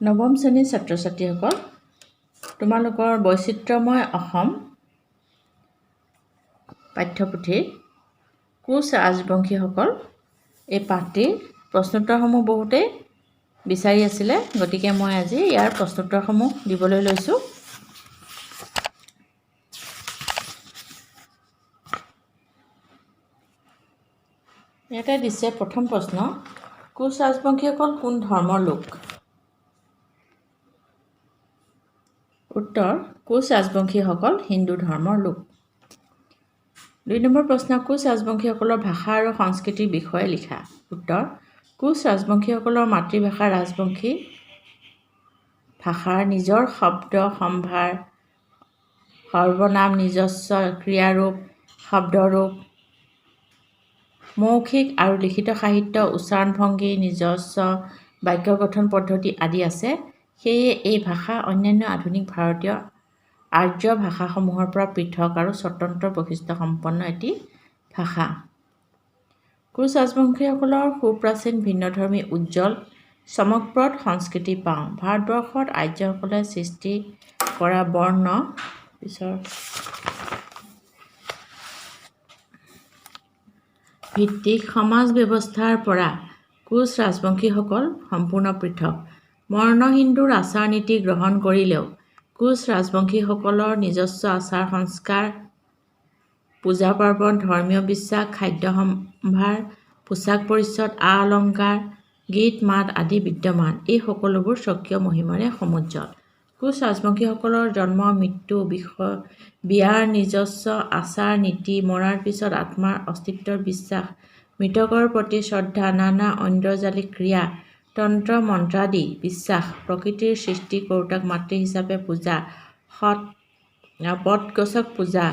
নৱম শ্ৰেণীৰ ছাত্ৰ ছাত্ৰীসকল, তোমালোকৰ বৈচিত্ৰ্যময় অসম পাঠ্যপুথিৰ কোচ ৰাজবংশীসকল এই পাঠটিৰ প্ৰশ্নোত্তৰসমূহ বহুতেই বিচাৰি আছিলে, গতিকে মই আজি ইয়াৰ প্ৰশ্নোত্তৰসমূহ দিবলৈ লৈছোঁ। ইয়াতে দিছে প্ৰথম প্ৰশ্ন, কোচ ৰাজবংশীসকল কোন ধৰ্মৰ লোক? উত্তৰ, কোচ ৰাজবংশীসকল হিন্দু ধৰ্মৰ লোক। দুই নম্বৰ প্ৰশ্ন, কোচ ৰাজবংশীসকলৰ ভাষা আৰু সংস্কৃতিৰ বিষয়ে লিখা। উত্তৰ, কোচ ৰাজবংশীসকলৰ মাতৃভাষা ৰাজবংশী ভাষাৰ নিজৰ শব্দ সম্ভাৰ, সৰ্বনাম, নিজস্ব ক্ৰিয়াৰূপ, শব্দৰূপ, মৌখিক আৰু লিখিত সাহিত্য, উচ্চাৰণ ভংগী, নিজস্ব বাক্য গঠন পদ্ধতি আদি আছে। সেয়ে এই ভাষা অন্যান্য আধুনিক ভাৰতীয় আৰ্য ভাষাসমূহৰ পৰা পৃথক আৰু স্বতন্ত্ৰ বৈশিষ্ট্যসম্পন্ন এটি ভাষা। কোচ ৰাজবংশীসকলৰ সুপ্ৰাচীন ভিন্নধৰ্মী উজ্জ্বল চমকপ্ৰদ সংস্কৃতি পাওঁ। ভাৰতবৰ্ষত আৰ্যসকলে সৃষ্টি কৰা বৰ্ণ পিছৰ ভিত্তিক সমাজ ব্যৱস্থাৰ পৰা কোচ ৰাজবংশীসকল সম্পূৰ্ণ পৃথক। বৰ্ণ হিন্দুৰ আচাৰ নীতি গ্ৰহণ কৰিলেও কোচ ৰাজবংশীসকলৰ নিজস্ব আচাৰ সংস্কাৰ, পূজা পাৰ্বণ, ধৰ্মীয় বিশ্বাস, খাদ্য সম্ভাৰ, পোছাক পৰিচ্ছদ, আ অলংকাৰ, গীত মাত আদি বিদ্যমান। এই সকলোবোৰ স্বকীয় মহিমাৰে সমুজ্জ্বল। কোচ ৰাজবংশীসকলৰ জন্ম, মৃত্যু, বিয়াৰ নিজস্ব আচাৰ নীতি, মৰাৰ পিছত আত্মাৰ অস্তিত্বৰ বিশ্বাস, মৃতকৰ প্ৰতি শ্ৰদ্ধা, নানা ঐন্দ্ৰজালিক ক্ৰিয়া, তন্ত্ৰ মন্ত্ৰাদি বিশ্বাস, প্ৰকৃতিৰ সৃষ্টি কৰোতাক মাতৃ হিচাপে পূজা, সৎ বটগছক পূজা,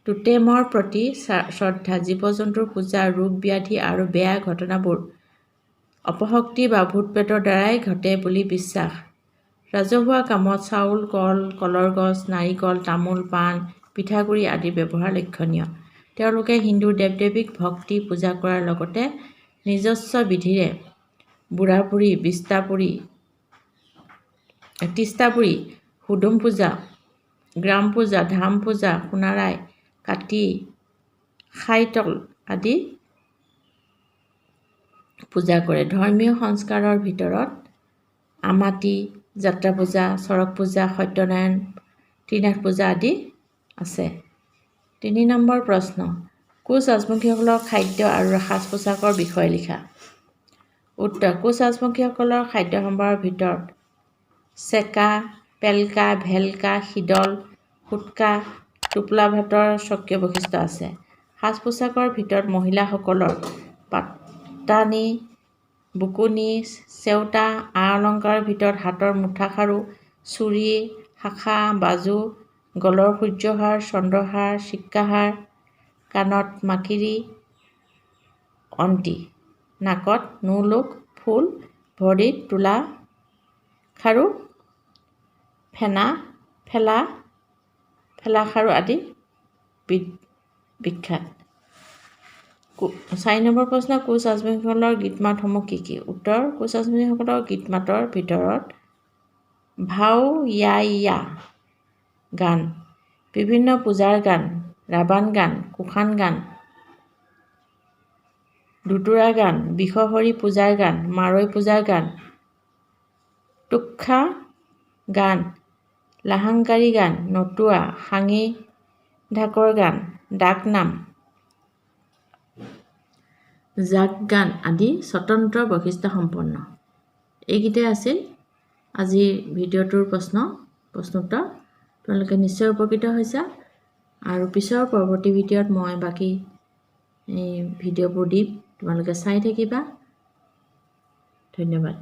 টোটেমৰ প্ৰতি শ্ৰদ্ধা, জীৱ-জন্তুৰ পূজা, ৰোগ ব্যাধি আৰু বেয়া ঘটনাবোৰ অপশক্তি বা ভূত প্ৰেতৰ দ্বাৰাই ঘটে বুলি বিশ্বাস, ৰাজহুৱা কামত চাউল, কল, কলৰ গছ, নাৰিকল, তামোল, পাণ, পিঠাগুড়ি আদিৰ ব্যৱহাৰ লক্ষণীয়। তেওঁলোকে হিন্দু দেৱ-দেৱীক ভক্তি পূজা কৰাৰ লগতে নিজস্ব বিধিৰে বুঢ়াবুঢ়ী, বিস্তাপুৰী, তিস্তাপুৰী, হুদুম পূজা, গ্ৰাম পূজা, ধাম পূজা, সোণাৰাই, কাতি, খাইতল আদি পূজা কৰে। ধৰ্মীয় সংস্কাৰৰ ভিতৰত আমাতি, যাত্ৰা পূজা, চৰক পূজা, সত্যনাৰায়ণ, ত্ৰিনাথ পূজা আদি আছে। তিনি নম্বৰ প্ৰশ্ন, কোচ ৰাজবংশীসকলৰ খাদ্য আৰু সাজ পোছাকৰ বিষয়ে লিখা। উত্তৰ, কোচ ৰাজবংশীসকলৰ খাদ্য সম্ভাৰৰ ভিতৰত চেকা, পেলকা, ভেলকা, শীদল, সুটকা, টোপোলা ভাতৰ স্বকীয় বৈশিষ্ট্য আছে। সাজ পোছাকৰ ভিতৰত মহিলাসকলৰ পাটানী, বুকুনি, চেওটা, আ অলংকাৰৰ ভিতৰত হাতৰ মুঠা খাৰু, চুৰি, শাখা, বাজু, গলৰ সূৰ্যহাৰ, চন্দ্ৰহাৰ, চিক্কাহাৰ, কাণত মাকিৰি, অন্তি, নাকত নোলোক ফুল, ভৰিত তোলা খাৰু, ফেনা, ফেলা, ফেলাখাৰু আদি বিখ্যাত। চাৰি নম্বৰ প্ৰশ্ন, কোচ ৰাজবংশীসকলৰ গীত মাতসমূহ কি কি? উত্তৰ, কোচ ৰাজবংশীসকলৰ গীত মাতৰ ভিতৰত ভাও ইয়া ইয়া গান, বিভিন্ন পূজাৰ গান, ৰাবান গান, কুষাণ গান, দুতুৰা গান, বিষহৰি পূজাৰ গান, মাৰৈ পূজাৰ গান, টোক্ষা গান, লাহাংকাৰী গান, নটুৱা, সাঙী ঢাকৰ গান, ডাক নাম, জাক গান আদি স্বতন্ত্ৰ বৈশিষ্ট্যসম্পন্ন। এইকেইটাই আছিল আজিৰ ভিডিঅ'টোৰ প্ৰশ্নোত্তৰ। তোমালোকে নিশ্চয় উপকৃত হৈছা আৰু পিছৰ পৰৱৰ্তী ভিডিঅ'ত মই বাকী এই ভিডিঅ'বোৰ দিম, তোমালোকে চাই থাকিবা। ধন্যবাদ।